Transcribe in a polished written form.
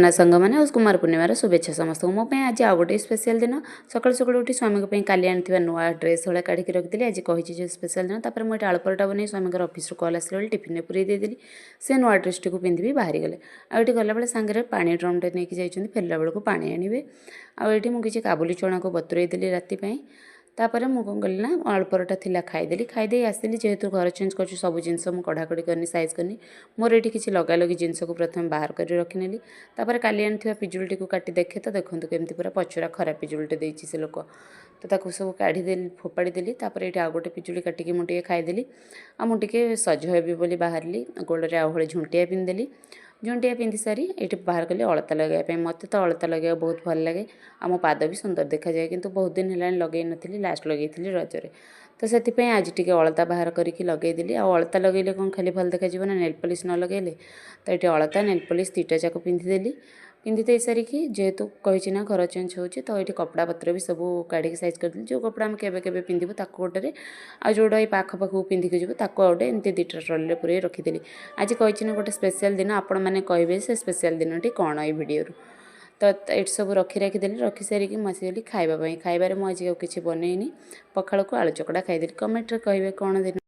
ନା ସାଙ୍ଗମାନେ, ଆଉ କୁମାର ପୂର୍ଣ୍ଣିମାର ଶୁଭେଚ୍ଛା ସମସ୍ତଙ୍କୁ। ମୋ ପାଇଁ ଆଜି ଆଉ ଗୋଟେ ସ୍ପେଶାଲ୍ ଦିନ। ସକାଳୁ ସକାଳୁ ଉଠି ସ୍ୱାମୀଙ୍କ ପାଇଁ କାଲି ଆଣିଥିବା ନୂଆ ଡ୍ରେସ୍ ହଳେ କାଢ଼ିକି ରଖିଥିଲି। ଆଜି କହିଛି ଯେ ସ୍ପେଶାଲ୍ ଦିନ। ତାପରେ ମୁଁ ଏଠି ଆଳୁ ପରଟା ବନେଇ ସ୍ୱାମୀଙ୍କର ଅଫିସରୁ କଲ୍ ଆସିଲା ବେଳେ ଟିଫିନରେ ପୁରେଇ ଦେଇଦେଲି। ସେ ନୂଆ ଡ୍ରେସ୍ଟିକୁ ପିନ୍ଧି ବି ବାହାରିଗଲେ। ଆଉ ଏଠି ଗଲାବେଳେ ସାଙ୍ଗରେ ପାଣି ଡ୍ରମ୍ଟେ ନେଇକି ଯାଇଛନ୍ତି, ଫେରିଲା ବେଳକୁ ପାଣି ଆଣିବେ। ଆଉ ଏଇଠି ମୁଁ କିଛି କାବୁଲି ଚଣାକୁ ବତୁରେଇ ଦେଲି ରାତି ପାଇଁ। ତାପରେ ମୁଁ କ'ଣ କଲି ନା, ଆଳୁ ପରଟା ଥିଲା ଖାଇଦେଲି। ଖାଇଦେଇ ଆସିଲି। ଯେହେତୁ ଘର ଚେଞ୍ଜ କରୁଛି, ସବୁ ଜିନିଷ ମୁଁ କଢ଼ାକଢ଼ି କରିନି, ସାଇଜ୍ କରିନି। ମୋର ଏଇଠି କିଛି ଲଗାଲଗି ଜିନିଷକୁ ପ୍ରଥମେ ବାହାର କରି ରଖିନେଲି। ତାପରେ କାଲି ଆଣିଥିବା ପିଜୁଳିଟିକୁ କାଟି ଦେଖେ ତ ଦେଖନ୍ତୁ, କେମିତି ପୁରା ପଚରା ଖରାପ ପିଜୁଳିଟେ ଦେଇଛି ସେ ଲୋକ। ତ ତାକୁ ସବୁ କାଢ଼ିଦେଲି, ଫୋପାଡ଼ି ଦେଲି। ତାପରେ ଏଇଠି ଆଉ ଗୋଟେ ପିଜୁଳି କାଟିକି ମୁଁ ଟିକେ ଖାଇଦେଲି। ଆଉ ମୁଁ ଟିକେ ସଜ ହେବି ବୋଲି ବାହାରିଲି। ଗୋଡ଼ରେ ଆଉ ହଳେ ଝୁଣ୍ଟିଆ ପିନ୍ଧିଦେଲି। ଝୁଣ୍ଟିଆ ପିନ୍ଧି ସାରି ଏଇଠି ବାହାର କଲି ଅଳତା ଲଗାଇବା ପାଇଁ। ମୋତେ ତ ଅଳତା ଲଗାଇବାକୁ ବହୁତ ଭଲ ଲାଗେ ଆଉ ମୋ ପାଦ ବି ସୁନ୍ଦର ଦେଖାଯାଏ। କିନ୍ତୁ ବହୁତ ଦିନ ହେଲାଣି ଲଗେଇ ନଥିଲି, ଲାଷ୍ଟ ଲଗେଇଥିଲି ରଜରେ। ତ ସେଥିପାଇଁ ଆଜି ଟିକେ ଅଳତା ବାହାର କରିକି ଲଗେଇଦେଲି। ଆଉ ଅଳତା ଲଗେଇଲେ କ'ଣ ଖାଲି ଭଲ ଦେଖାଯିବ ନା, ନେଲ୍ ପଲିସ୍ ନ ଲଗେଇଲେ? ତ ଏଇଠି ଅଳତା, ନେଲ୍ ପଲିସ୍ ଦୁଇଟା ଯାକ ପିନ୍ଧିଦେଲି। ପିନ୍ଧି ଦେଇ ସାରିକି, ଯେହେତୁ କହିଛି ନା ଘର ଚେଞ୍ଜ ହେଉଛି, ତ ଏଇଠି କପଡ଼ା ପତ୍ର ବି ସବୁ କାଢ଼ିକି ସାଇଜ୍ କରିଦେଲି। ଯେଉଁ କପଡ଼ା ଆମେ କେବେ କେବେ ପିନ୍ଧିବୁ ତାକୁ ଗୋଟେରେ, ଆଉ ଯେଉଁଟା ଏଇ ପାଖ ପାଖକୁ ପିନ୍ଧିକି ଯିବୁ ତାକୁ ଆଉ ଗୋଟେ, ଏମିତି ଦୁଇଟା ଟ୍ରଲିରେ ପୁରେଇ ରଖିଦେଲି। ଆଜି କହିଛି ନା ଗୋଟେ ସ୍ପେଶିଆଲ୍ ଦିନ, ଆପଣମାନେ କହିବେ ସେ ସ୍ପେଶିଆଲ୍ ଦିନଟି କ'ଣ ଏଇ ଭିଡ଼ିଓରୁ। ତ ଏଇଠି ସବୁ ରଖି ରାଖିଦେଲି। ରଖି ସାରିକି ମୁଁ ଆସିଗଲି ଖାଇବା ପାଇଁ। ଖାଇବାରେ ମୁଁ ଆଜି ଆଉ କିଛି ବନେଇନି, ପଖାଳକୁ ଆଳୁ ଚକଟା ଖାଇଦେଲି। କମେଣ୍ଟରେ କହିବେ କ'ଣ ଦିନ।